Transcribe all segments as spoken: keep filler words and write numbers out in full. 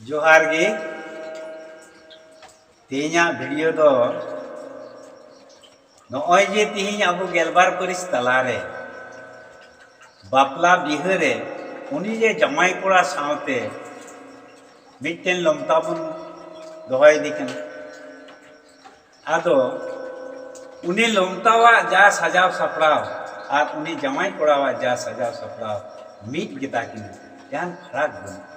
ᱡᱚᱦᱟᱨ ᱜᱮ᱾ ᱛᱮᱦᱮᱧᱟᱜ ᱵᱷᱤᱰᱤᱭᱳ ᱫᱚ ᱱᱚᱜᱼᱚᱭ ᱡᱮ ᱛᱮᱦᱮᱧ ᱟᱵᱚ ᱜᱮᱞᱵᱟᱨ ᱯᱟᱹᱨᱤᱥ ᱛᱟᱞᱟᱨᱮ ᱵᱟᱯᱞᱟ ᱵᱤᱦᱟᱹᱨᱮ ᱩᱱᱤ ᱡᱮ ᱡᱟᱶᱟᱭ ᱠᱚᱲᱟ ᱥᱟᱶᱛᱮ ᱢᱤᱫᱴᱮᱱ ᱞᱚᱢᱛᱟ ᱵᱚᱱ ᱫᱚᱦᱚᱭᱮᱫᱮ ᱠᱟᱱᱟ᱾ ᱟᱫᱚ ᱩᱱᱤ ᱞᱚᱢᱛᱟᱣᱟᱜ ᱡᱟ ᱥᱟᱡᱟᱣ ᱥᱟᱯᱲᱟᱣ ᱟᱨ ᱩᱱᱤ ᱡᱟᱶᱟᱭ ᱠᱚᱲᱟᱣᱟᱜ ᱡᱟ ᱥᱟᱡᱟᱣ ᱥᱟᱯᱲᱟᱣ ᱢᱤᱫ ᱜᱮᱛᱟ ᱠᱤᱱᱟ, ᱡᱟᱦᱟᱱ ᱯᱷᱟᱨᱟᱠ ᱵᱟᱹᱱᱩᱜᱼᱟ᱾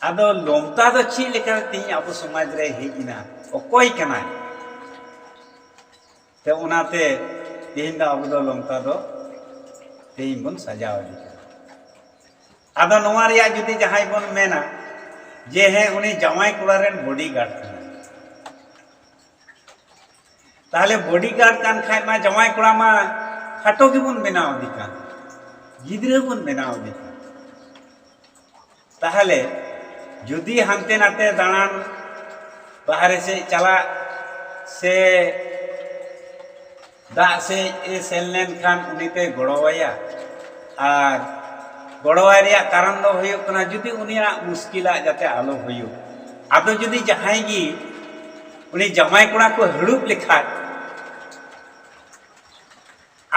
ᱟᱫᱚ ᱞᱚᱢᱛᱟ ᱫᱚ ᱪᱮᱫ ᱞᱮᱠᱟ ᱛᱮᱦᱮᱧ ᱟᱵᱚ ᱥᱚᱢᱟᱡᱽ ᱨᱮ ᱦᱮᱡ ᱮᱱᱟ, ᱚᱠᱚᱭ ᱠᱟᱱᱟᱭ? ᱛᱮ ᱚᱱᱟᱛᱮ ᱛᱮᱦᱮᱧ ᱫᱚ ᱟᱵᱚ ᱫᱚ ᱞᱚᱢᱛᱟ ᱫᱚ ᱛᱮᱦᱮᱧ ᱵᱚᱱ ᱥᱟᱡᱟᱣ ᱤᱫᱤ ᱠᱟᱱᱟ᱾ ᱟᱫᱚ ᱱᱚᱣᱟ ᱨᱮᱭᱟᱜ ᱡᱩᱫᱤ ᱡᱟᱦᱟᱸᱭ ᱵᱚᱱ ᱢᱮᱱᱟ ᱡᱮ ᱦᱮᱸ, ᱩᱱᱤ ᱡᱟᱶᱟᱭ ᱠᱚᱲᱟ ᱨᱮᱱ ᱵᱚᱰᱤ ᱜᱟᱨᱰ ᱠᱟᱱᱟᱭ, ᱛᱟᱦᱞᱮ ᱵᱚᱰᱤ ᱜᱟᱨᱰ ᱠᱟᱱ ᱠᱷᱟᱡ ᱢᱟ ᱡᱟᱶᱟᱭ ᱠᱚᱲᱟ ᱢᱟ ᱠᱷᱟᱴᱚ ᱜᱮᱵᱚᱱ ᱵᱮᱱᱟᱣ ᱤᱫᱤ ᱠᱟᱱ, ᱜᱤᱫᱽᱨᱟᱹ ᱵᱚᱱ ᱵᱮᱱᱟᱣ ᱤᱫᱤ ᱠᱟᱱ᱾ ᱛᱟᱦᱞᱮ ᱡᱩᱫᱤ ᱦᱟᱱᱛᱮ ᱱᱟᱛᱮ ᱫᱟᱬᱟᱱ, ᱵᱟᱦᱨᱮ ᱥᱮᱫ ᱪᱟᱞᱟᱜ ᱥᱮ ᱫᱟᱜ ᱥᱮᱫ ᱮ ᱥᱮᱱ ᱞᱮᱱᱠᱷᱟᱱ ᱩᱱᱤ ᱯᱮ ᱜᱚᱲᱚᱣᱟᱭᱟ, ᱟᱨ ᱜᱚᱲᱚᱣᱟᱭ ᱨᱮᱭᱟᱜ ᱠᱟᱨᱚᱱ ᱫᱚ ᱦᱩᱭᱩᱜ ᱠᱟᱱᱟ ᱡᱩᱫᱤ ᱩᱱᱤᱭᱟᱜ ᱢᱩᱥᱠᱤᱞᱟᱜ ᱡᱟᱛᱮ ᱟᱞᱚ ᱦᱩᱭᱩᱜ᱾ ᱟᱫᱚ ᱡᱩᱫᱤ ᱡᱟᱦᱟᱸᱭ ᱜᱮ ᱩᱱᱤ ᱡᱟᱶᱟᱭ ᱠᱚᱲᱟ ᱠᱚ ᱦᱟᱹᱲᱩᱵ ᱞᱮᱠᱷᱟᱡ,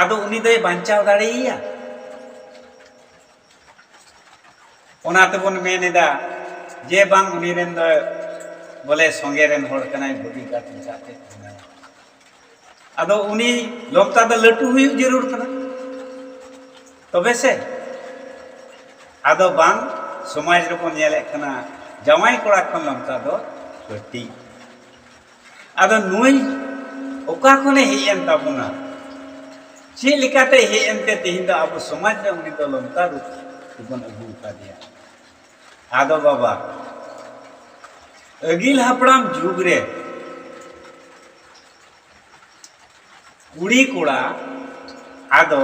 ᱟᱫᱚ ᱩᱱᱤ ᱫᱚᱭ ᱵᱟᱧᱪᱟᱣ ᱫᱟᱲᱮᱭᱟᱭᱟ? ᱚᱱᱟ ᱛᱮᱵᱚᱱ ᱢᱮᱱ ᱮᱫᱟ ᱡᱮ ᱵᱟᱝ, ᱩᱱᱤ ᱨᱮᱱ ᱫᱚ ᱵᱚᱞᱮ ᱥᱚᱸᱜᱮ ᱨᱮᱱ ᱦᱚᱲ ᱠᱟᱱᱟᱭ, ᱵᱚᱰᱤ ᱜᱟᱨᱰ ᱞᱮᱠᱟᱛᱮ ᱢᱮᱱᱟᱭᱟ᱾ ᱟᱫᱚ ᱩᱱᱤ ᱞᱚᱢᱛᱟ ᱫᱚ ᱞᱟᱹᱴᱩ ᱦᱩᱭᱩᱜ ᱡᱟᱹᱨᱩᱲ ᱠᱟᱱᱟ, ᱛᱚᱵᱮ ᱥᱮ᱾ ᱟᱫᱚ ᱵᱟᱝ, ᱥᱚᱢᱟᱡᱽ ᱨᱮᱵᱚᱱ ᱧᱮᱞᱮᱫ ᱠᱟᱱᱟ ᱡᱟᱶᱟᱭ ᱠᱚᱲᱟ ᱠᱷᱚᱱ ᱞᱚᱢᱛᱟ ᱫᱚ ᱠᱟᱹᱴᱤᱡ᱾ ᱟᱫᱚ ᱱᱩᱭ ᱚᱠᱟ ᱠᱷᱚᱱᱮ ᱦᱮᱡ ᱮᱱ ᱛᱟᱵᱚᱱᱟ? ᱪᱮᱫ ᱞᱮᱠᱟᱛᱮ ᱦᱮᱡ ᱮᱱᱛᱮ ᱛᱮᱦᱮᱧ ᱫᱚ ᱟᱵᱚ ᱥᱚᱢᱟᱡᱽ ᱨᱮ ᱩᱱᱤ ᱫᱚ ᱞᱚᱢᱛᱟ ᱨᱩᱯ ᱛᱮᱵᱚᱱ ᱟᱹᱜᱩ ᱟᱠᱟᱫᱮᱭᱟ? ᱟᱫᱚ ᱵᱟᱵᱟ, ᱟᱹᱜᱤᱞ ᱦᱟᱯᱲᱟᱢ ᱡᱩᱜᱽ ᱨᱮ ᱠᱩᱲᱤ ᱠᱚᱲᱟ ᱟᱫᱚ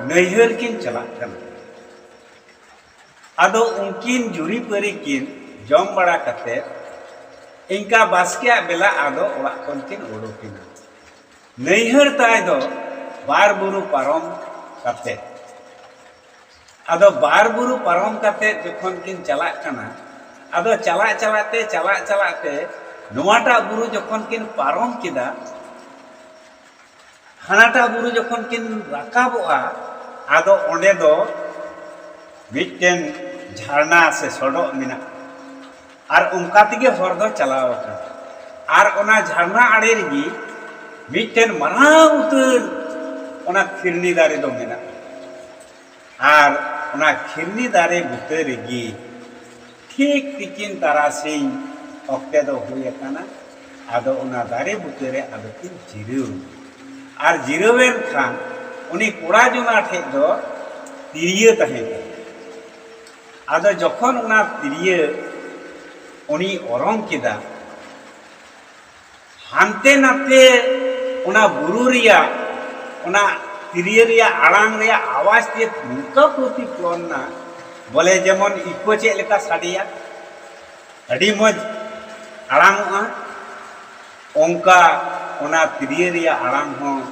ᱱᱟᱹᱭᱦᱟᱹᱨ ᱠᱤᱱ ᱪᱟᱞᱟᱜ ᱠᱟᱱᱟ᱾ ᱟᱫᱚ ᱩᱱᱠᱤᱱ ᱡᱩᱨᱤᱯᱟᱹᱨᱤ ᱠᱤᱱ ᱡᱚᱢ ᱵᱟᱲᱟ ᱠᱟᱛᱮ ᱤᱱᱠᱟ ᱵᱟᱥᱠᱮᱭᱟᱜ ᱵᱮᱞᱟ ᱟᱫᱚ ᱚᱲᱟᱜ ᱠᱷᱚᱱ ᱠᱤᱱ ᱚᱰᱚᱠᱮᱱᱟ᱾ ᱱᱟᱹᱭᱦᱟᱹᱨ ᱛᱟᱭ ᱫᱚ ᱵᱟᱨ ᱵᱩᱨᱩ ᱯᱟᱨᱚᱢ ᱠᱟᱛᱮ᱾ ᱟᱫᱚ ᱵᱟᱨ ᱵᱩᱨᱩ ᱯᱟᱨᱚᱢ ᱠᱟᱛᱮ ᱡᱚᱠᱷᱚᱱ ᱠᱤᱱ ᱪᱟᱞᱟᱜ ᱠᱟᱱᱟ, ᱟᱫᱚ ᱪᱟᱞᱟᱜ ᱪᱟᱞᱟᱜ ᱛᱮ, ᱪᱟᱞᱟᱜ ᱪᱟᱞᱟᱜ ᱛᱮ, ᱱᱚᱣᱟᱴᱟᱜ ᱵᱩᱨᱩ ᱡᱚᱠᱷᱚᱱ ᱠᱤᱱ ᱯᱟᱨᱚᱢ ᱠᱮᱫᱟ, ᱦᱟᱱᱟᱴᱟᱜ ᱵᱩᱨᱩ ᱡᱚᱠᱷᱚᱱ ᱠᱤᱱ ᱨᱟᱠᱟᱵᱚᱜᱼᱟ, ᱟᱫᱚ ᱚᱸᱰᱮ ᱫᱚ ᱢᱤᱫᱴᱮᱱ ᱡᱷᱟᱨᱱᱟ ᱥᱮ ᱥᱚᱰᱚᱜ ᱢᱮᱱᱟᱜᱼᱟ᱾ ᱟᱨ ᱚᱱᱠᱟ ᱛᱮᱜᱮ ᱦᱚᱨ ᱫᱚ ᱪᱟᱞᱟᱣ ᱟᱠᱟᱱᱟ᱾ ᱟᱨ ᱚᱱᱟ ᱡᱷᱟᱨᱱᱟ ᱟᱲᱮ ᱨᱮᱜᱮ ᱢᱤᱫᱴᱮᱱ ᱢᱟᱨᱟᱝ ᱩᱛᱟᱹᱨ ᱚᱱᱟ ᱠᱷᱤᱨᱱᱤ ᱫᱟᱨᱮ ᱫᱚ ᱢᱮᱱᱟᱜᱼᱟ᱾ ᱟᱨ ᱚᱱᱟ ᱠᱷᱤᱨᱱᱤ ᱫᱟᱨᱮ ᱵᱩᱴᱟᱹ ᱨᱮᱜᱮ ᱴᱷᱤᱠ ᱛᱤᱠᱤᱱ ᱛᱟᱨᱟᱥᱤᱧ ᱚᱠᱛᱮ ᱫᱚ ᱦᱩᱭ ᱟᱠᱟᱱᱟ᱾ ᱟᱫᱚ ᱚᱱᱟ ᱫᱟᱨᱮ ᱵᱩᱴᱟᱹ ᱨᱮ ᱟᱫᱚ ᱠᱤᱱ ᱡᱤᱨᱟᱹᱣ ᱮᱱᱟ᱾ ᱟᱨ ᱡᱤᱨᱟᱹᱣ ᱮᱱ ᱠᱷᱟᱱ ᱩᱱᱤ ᱠᱚᱲᱟ ᱡᱚᱱᱟ ᱴᱷᱮᱡ ᱫᱚ ᱛᱤᱨᱭᱟᱹ ᱛᱟᱦᱮᱸ ᱠᱟᱱᱟ᱾ ᱟᱫᱚ ᱡᱚᱠᱷᱚᱱ ᱚᱱᱟ ᱛᱤᱨᱭᱟᱹ ᱩᱱᱤ ᱚᱨᱚᱝ ᱠᱮᱫᱟ, ᱦᱟᱱᱛᱮ ᱱᱟᱛᱮ ᱚᱱᱟ ᱵᱩᱨᱩ ᱨᱮᱭᱟᱜ, ᱚᱱᱟ ᱛᱤᱨᱭᱟᱹ ᱨᱮᱭᱟᱜ ᱟᱲᱟᱝ ᱨᱮᱭᱟᱜ ᱟᱣᱟᱡᱽ ᱛᱮ ᱱᱚᱝᱠᱟ ᱯᱨᱚᱛᱤᱯᱷᱚᱞᱚᱱ ᱮᱱᱟ, ᱵᱚᱞᱮ ᱡᱮᱢᱚᱱ ᱤᱠᱳ ᱪᱮᱫ ᱞᱮᱠᱟ ᱥᱟᱰᱮᱭᱟ, ᱟᱹᱰᱤ ᱢᱚᱡᱽ ᱟᱲᱟᱝᱚᱜᱼᱟ᱾ ᱚᱱᱠᱟ ᱚᱱᱟ ᱛᱤᱨᱭᱟᱹ ᱨᱮᱭᱟᱜ ᱟᱲᱟᱝ ᱦᱚᱸ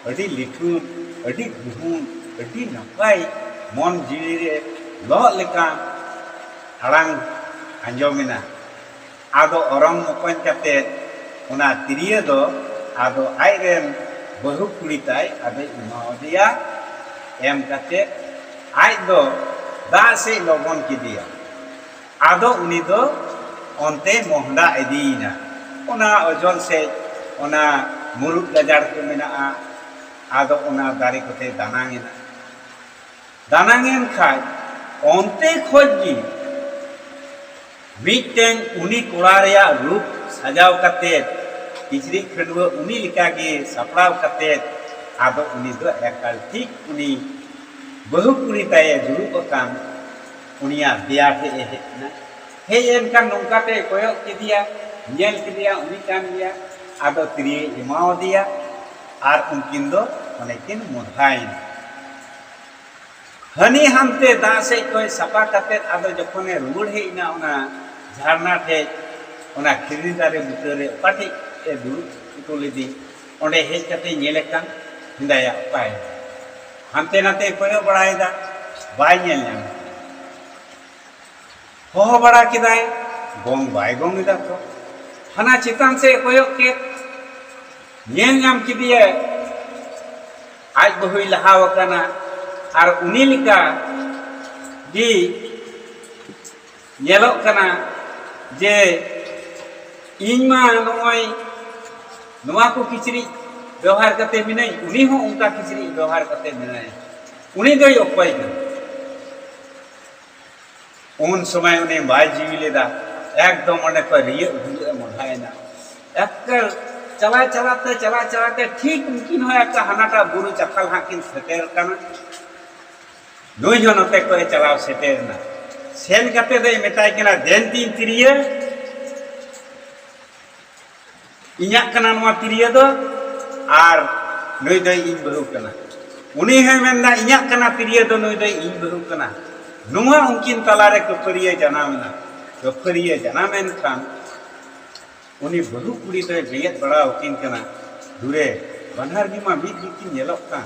ᱟᱹᱰᱤ ᱞᱤᱴᱷᱩᱨ, ᱟᱹᱰᱤ ᱜᱩᱦᱩᱢ, ᱟᱹᱰᱤ ᱱᱟᱯᱟᱭ, ᱢᱚᱱ ᱡᱤᱣᱤ ᱨᱮ ᱞᱚᱦᱚᱫ ᱞᱮᱠᱟᱱ ᱟᱲᱟᱝ ᱟᱸᱡᱚᱢᱮᱱᱟ᱾ ᱟᱫᱚ ᱚᱨᱚᱝ ᱢᱚᱠᱚᱧ ᱠᱟᱛᱮ ᱚᱱᱟ ᱛᱤᱨᱭᱟᱹ ᱫᱚ ᱟᱫᱚ ᱟᱡ ᱨᱮᱱ ᱵᱟᱹᱦᱩ ᱠᱩᱲᱤ ᱛᱟᱭ ᱟᱫᱚᱭ ᱮᱢᱟᱣᱟᱫᱮᱭᱟ᱾ ᱮᱢ ᱠᱟᱛᱮ ᱟᱡ ᱫᱚ ᱫᱟᱜ ᱥᱮᱫ ᱞᱚᱜᱚᱱ ᱠᱮᱫᱮᱭᱟ᱾ ᱟᱫᱚ ᱩᱱᱤ ᱫᱚ ᱚᱱᱛᱮ ᱢᱚᱦᱰᱟ ᱤᱫᱤᱭᱮᱱᱟ, ᱚᱱᱟ ᱚᱡᱚᱞ ᱥᱮᱫ, ᱚᱱᱟ ᱢᱩᱨᱩᱫ ᱜᱟᱡᱟᱲ ᱠᱚ ᱢᱮᱱᱟᱜᱼᱟ, ᱟᱫᱚ ᱚᱱᱟ ᱫᱟᱨᱮ ᱠᱚᱛᱮ ᱫᱟᱱᱟᱝ ᱮᱱᱟ᱾ ᱫᱟᱱᱟᱝ ᱮᱱ ᱠᱷᱟᱡ ᱚᱱᱛᱮ ᱠᱷᱚᱡ ᱜᱮ ᱢᱤᱫᱴᱮᱱ ᱩᱱᱤ ᱠᱚᱲᱟ ᱨᱮᱭᱟᱜ ᱨᱩᱯ ᱥᱟᱡᱟᱣ ᱠᱟᱛᱮ, ᱠᱤᱪᱨᱤᱡ ᱠᱷᱟᱹᱰᱣᱟᱹ ᱩᱱᱤ ᱞᱮᱠᱟᱜᱮ ᱥᱟᱯᱲᱟᱣ ᱠᱟᱛᱮ, ᱟᱫᱚ ᱩᱱᱤ ᱫᱚ ᱮᱠᱟᱞ ᱴᱷᱤᱠ ᱩᱱᱤ ᱵᱟᱹᱦᱩ ᱠᱩᱲᱤ ᱛᱟᱭᱮ ᱫᱩᱲᱩᱵ ᱟᱠᱟᱱ ᱩᱱᱤᱭᱟᱜ ᱫᱮᱭᱟ ᱴᱷᱮᱡ ᱮ ᱦᱮᱡ ᱮᱱᱟ᱾ ᱦᱮᱡ ᱮᱱ ᱠᱷᱟᱱ ᱱᱚᱝᱠᱟ ᱛᱮ ᱠᱚᱭᱚᱜ ᱠᱮᱫᱮᱭᱟ, ᱧᱮᱞ ᱠᱮᱫᱮᱭᱟ, ᱩᱱᱤ ᱠᱟᱱ ᱜᱮᱭᱟ᱾ ᱟᱫᱚ ᱛᱤᱨᱭᱳᱭ ᱮᱢᱟᱣᱟᱫᱮᱭᱟ ᱟᱨ ᱩᱱᱠᱤᱱ ᱫᱚ ᱚᱸᱰᱮ ᱠᱤᱱ ᱢᱚᱦᱰᱟᱭᱮᱱᱟ᱾ ᱦᱟᱹᱱᱤ ᱦᱟᱱᱛᱮ ᱫᱟᱜ ᱥᱮᱡ ᱠᱷᱚᱡ ᱥᱟᱯᱷᱟ ᱠᱟᱛᱮ ᱟᱫᱚ ᱡᱚᱠᱷᱚᱱᱮ ᱨᱩᱣᱟᱹᱲ ᱦᱮᱡ ᱮᱱᱟ ᱚᱱᱟ ᱡᱷᱟᱨᱱᱟ ᱴᱷᱮᱡ, ᱚᱱᱟ ᱠᱷᱤᱨᱱᱤ ᱫᱟᱨᱮ ᱵᱩᱴᱟᱹ ᱨᱮ ᱚᱠᱟ ᱴᱷᱮᱡ ᱮ ᱫᱩᱲᱩᱵ ᱦᱚᱴᱚ ᱞᱮᱫᱮ, ᱚᱸᱰᱮ ᱦᱮᱡ ᱠᱟᱛᱮ ᱧᱮᱞᱮ ᱠᱟᱱ, ᱦᱮᱸᱫᱟᱭᱟ ᱚᱠᱟᱭᱮᱱᱟ? ᱦᱟᱱᱛᱮ ᱱᱟᱛᱮ ᱠᱚᱭᱚᱜ ᱵᱟᱲᱟᱭᱮᱫᱟ, ᱵᱟᱭ ᱧᱮᱞ ᱧᱟᱢᱮ ᱠᱟᱱᱟ᱾ ᱦᱚᱦᱚ ᱵᱟᱲᱟ ᱠᱮᱫᱟᱭ, ᱜᱚᱝ ᱵᱟᱭ ᱜᱚᱝ ᱮᱫᱟ ᱛᱚ᱾ ᱦᱟᱱᱟ ᱪᱮᱛᱟᱱ ᱥᱮᱫ ᱮ ᱠᱚᱭᱚᱜ ᱠᱮᱫ, ᱧᱮᱞ ᱧᱟᱢ ᱠᱮᱫᱮᱭᱟᱭ ᱟᱡ ᱵᱟᱹᱦᱩᱭ ᱞᱟᱦᱟᱣ ᱟᱠᱟᱱᱟ, ᱟᱨ ᱩᱱᱤ ᱞᱮᱠᱟ ᱜᱮ ᱧᱮᱞᱚᱜ ᱠᱟᱱᱟ ᱡᱮ ᱤᱧ ᱢᱟ ᱱᱚᱜᱼᱚᱭ ᱱᱚᱣᱟ ᱠᱚ ᱠᱤᱪᱨᱤᱡ ᱵᱮᱣᱦᱟᱨ ᱠᱟᱛᱮ ᱢᱤᱱᱟᱹᱧ, ᱩᱱᱤ ᱦᱚᱸ ᱚᱱᱠᱟ ᱠᱤᱪᱨᱤᱡ ᱵᱮᱣᱦᱟᱨ ᱠᱟᱛᱮ ᱢᱮᱱᱟᱭᱟ᱾ ᱩᱱᱤ ᱫᱚᱭ ᱚᱠᱚᱭ ᱠᱟᱱᱟ? ᱩᱱ ᱥᱚᱢᱚᱭ ᱩᱱᱤ ᱵᱟᱭ ᱡᱤᱣᱤ ᱞᱮᱫᱟ, ᱮᱠᱫᱚᱢ ᱚᱸᱰᱮ ᱠᱷᱚᱱ ᱨᱤᱭᱟᱹᱜ ᱦᱩᱭᱩᱜ ᱮ ᱢᱚᱦᱰᱟᱭᱮᱱᱟ᱾ ᱮᱠᱟᱞ ᱪᱟᱞᱟᱣ ᱪᱟᱞᱟᱣ ᱛᱮ, ᱪᱟᱞᱟᱣ ᱪᱟᱞᱟᱣ ᱛᱮ ᱴᱷᱤᱠ ᱩᱱᱠᱤᱱ ᱦᱚᱸ ᱮᱠᱴᱟ ᱦᱟᱱᱟᱴᱟᱜ ᱵᱩᱨᱩ ᱪᱟᱛᱷᱟᱞ ᱦᱟᱸᱜ ᱠᱤᱱ ᱥᱮᱴᱮᱨ ᱠᱟᱱᱟ᱾ ᱱᱩᱭ ᱦᱚᱸ ᱱᱚᱛᱮ ᱠᱷᱚᱱ ᱮ ᱪᱟᱞᱟᱣ ᱥᱮᱴᱮᱨ ᱮᱱᱟ᱾ ᱥᱮᱱ ᱠᱟᱛᱮ ᱫᱚᱭ ᱢᱮᱛᱟᱭ ᱠᱟᱱᱟ, "ᱫᱮᱱ ᱛᱤᱧ ᱛᱤᱨᱭᱟᱹ, ᱤᱧᱟᱹᱜ ᱠᱟᱱᱟ ᱱᱚᱣᱟ ᱛᱤᱨᱭᱟᱹ ᱫᱚ, ᱟᱨ ᱱᱩᱭ ᱫᱚᱭ ᱤᱧ ᱵᱟᱹᱦᱩ ᱠᱟᱱᱟ᱾" ᱩᱱᱤ ᱦᱚᱸᱭ ᱢᱮᱱᱫᱟ, "ᱤᱧᱟᱹᱜ ᱠᱟᱱᱟ ᱛᱤᱨᱭᱟᱹ ᱫᱚ, ᱱᱩᱭ ᱫᱚᱭ ᱤᱧ ᱵᱟᱹᱦᱩ ᱠᱟᱱᱟ᱾" ᱱᱚᱣᱟ ᱩᱱᱠᱤᱱ ᱛᱟᱞᱟᱨᱮ ᱠᱟᱹᱯᱟᱹᱨᱤᱭᱟᱹ ᱡᱟᱱᱟᱢ ᱮᱱᱟ᱾ ᱠᱟᱹᱯᱟᱹᱨᱤᱭᱟᱹ ᱡᱟᱱᱟᱢ ᱮᱱ ᱠᱷᱟᱱ ᱩᱱᱤ ᱵᱟᱹᱦᱩ ᱠᱩᱲᱤ ᱫᱚᱭ ᱵᱮᱸᱜᱮᱫ ᱵᱟᱲᱟ ᱟᱹᱠᱤᱱ ᱠᱟᱱᱟ, "ᱫᱩᱨᱮ, ᱵᱟᱱᱟᱨ ᱜᱮ ᱢᱟ ᱢᱤᱫ ᱜᱮᱠᱤᱱ ᱧᱮᱞᱚᱜ ᱠᱟᱱ,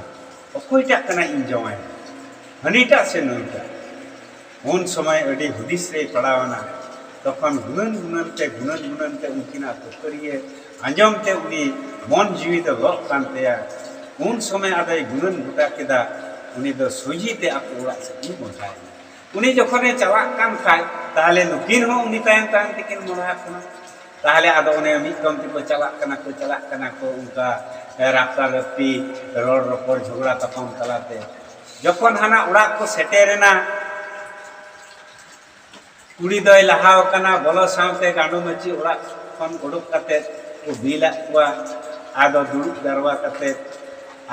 ᱚᱠᱚᱭᱴᱟᱜ ᱠᱟᱱᱟᱭ ᱤᱧ ᱡᱟᱶᱟᱭ? ᱦᱟᱹᱱᱤᱴᱟᱜ ᱥᱮ ᱱᱩᱭᱴᱟᱜ?" ᱩᱱ ᱥᱚᱢᱚᱭ ᱟᱹᱰᱤ ᱦᱩᱫᱤᱥ ᱨᱮᱭ ᱯᱟᱲᱟᱣ ᱮᱱᱟ᱾ ᱛᱚᱠᱷᱚᱱ ᱜᱩᱱᱟᱹᱱ ᱜᱩᱱᱟᱹᱱ ᱛᱮ, ᱜᱩᱱᱟᱹᱱ ᱜᱩᱱᱟᱹᱱ ᱛᱮ ᱩᱱᱠᱤᱱᱟᱜ ᱠᱷᱟᱹᱯᱟᱹᱨᱤᱭᱟᱹ ᱟᱸᱡᱚᱢ ᱛᱮ ᱩᱱᱤ ᱢᱚᱱ ᱡᱤᱣᱤ ᱫᱚ ᱞᱚᱜ ᱠᱟᱱ ᱛᱟᱭᱟ᱾ ᱩᱱ ᱥᱚᱢᱚᱭ ᱟᱫᱚᱭ ᱜᱩᱱᱟᱹᱱ ᱜᱚᱴᱟ ᱠᱮᱫᱟ, ᱩᱱᱤ ᱫᱚ ᱥᱚᱡᱷᱮ ᱛᱮ ᱟᱠᱚ ᱚᱲᱟᱜ ᱥᱮᱫ ᱮ ᱢᱚᱦᱰᱟᱭᱮᱱᱟ᱾ ᱩᱱᱤ ᱡᱚᱠᱷᱚᱱᱮ ᱪᱟᱞᱟᱜ ᱠᱟᱱ ᱠᱷᱟᱡ, ᱛᱟᱦᱞᱮ ᱱᱩᱠᱤᱱ ᱦᱚᱸ ᱩᱱᱤ ᱛᱟᱭᱚᱢ ᱛᱟᱭᱚᱢ ᱛᱮᱠᱤᱱ ᱢᱚᱦᱰᱟᱜ ᱠᱟᱱᱟ᱾ ᱛᱟᱦᱞᱮ ᱟᱫᱚ ᱚᱱᱮ ᱢᱤᱫ ᱫᱚᱢ ᱛᱮᱠᱚ ᱪᱟᱞᱟᱜ ᱠᱟᱱᱟ ᱠᱚ, ᱪᱟᱞᱟᱜ ᱠᱟᱱᱟ ᱠᱚ, ᱚᱱᱠᱟ ᱨᱟᱯᱛᱟ ᱨᱟᱯᱛᱤ, ᱨᱚᱲ ᱨᱚᱯᱚᱲ, ᱡᱷᱚᱜᱽᱲᱟ ᱛᱟᱯᱟᱢ ᱛᱟᱞᱟᱛᱮ ᱡᱚᱠᱷᱚᱱ ᱦᱟᱱᱟ ᱚᱲᱟᱜ ᱠᱚ ᱥᱮᱴᱮᱨᱮᱱᱟ, ᱠᱩᱲᱤ ᱫᱚᱭ ᱞᱟᱦᱟᱣ ᱟᱠᱟᱱᱟ, ᱵᱚᱞᱚ ᱥᱟᱶᱛᱮ ᱜᱟᱸᱰᱚ ᱢᱟᱹᱪᱤ ᱚᱲᱟᱜ ᱠᱷᱚᱱ ᱩᱰᱩᱠ ᱠᱟᱛᱮ ᱠᱚ ᱵᱤᱞᱟᱫ ᱠᱚᱣᱟ᱾ ᱟᱫᱚ ᱫᱩᱲᱩᱵ ᱡᱟᱨᱣᱟ ᱠᱟᱛᱮ,